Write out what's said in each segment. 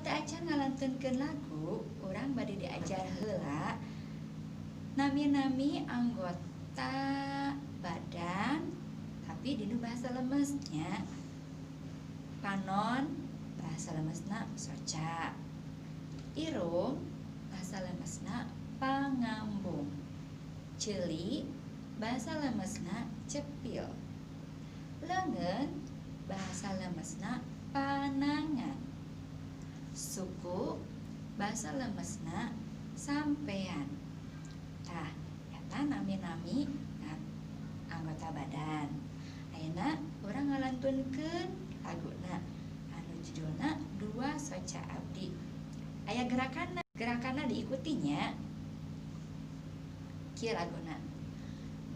Sateuacan ngalantunkeun lagu, urang bade diajar heula nami-nami anggota badan, tapi dinu bahasa lemesnya. Panon bahasa lemesna soca, irung bahasa lemesna pangambung, ceuli bahasa lemesna cepil, leungeun bahasa lemesna panangan, suku bahasa lemesna sampean. Tah, eta nami-nami anggota badan. Ayeuna urang ngalantunkeun laguna anu judulna Dua Soca Abdi. Aya gerakanna, gerakanna diikutinya. Kieu laguna: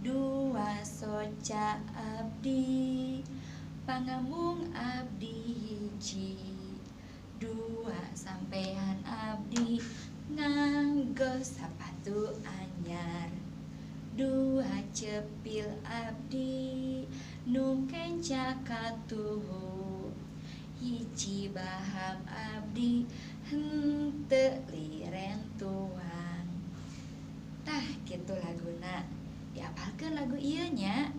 Dua soca abdi, pangambung abdi hiji, dua sampean abdi, nganggo sapatu anyar, dua cepil abdi, nu kenca katuhu, hiji baham abdi, henteu liren tuang. Tah, kitu laguna. Diapalkeun lagu ieu nya.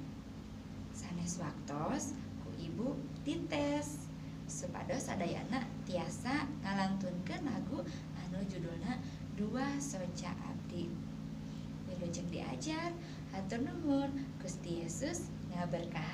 Sanes waktos ku ibu dites supados sadayana tiasa ngalantunkeun lagu anu judulna Dua Soca Abdi. Wilujeng diajar, hatur nuhun, Gusti Yesus ngaberkahan.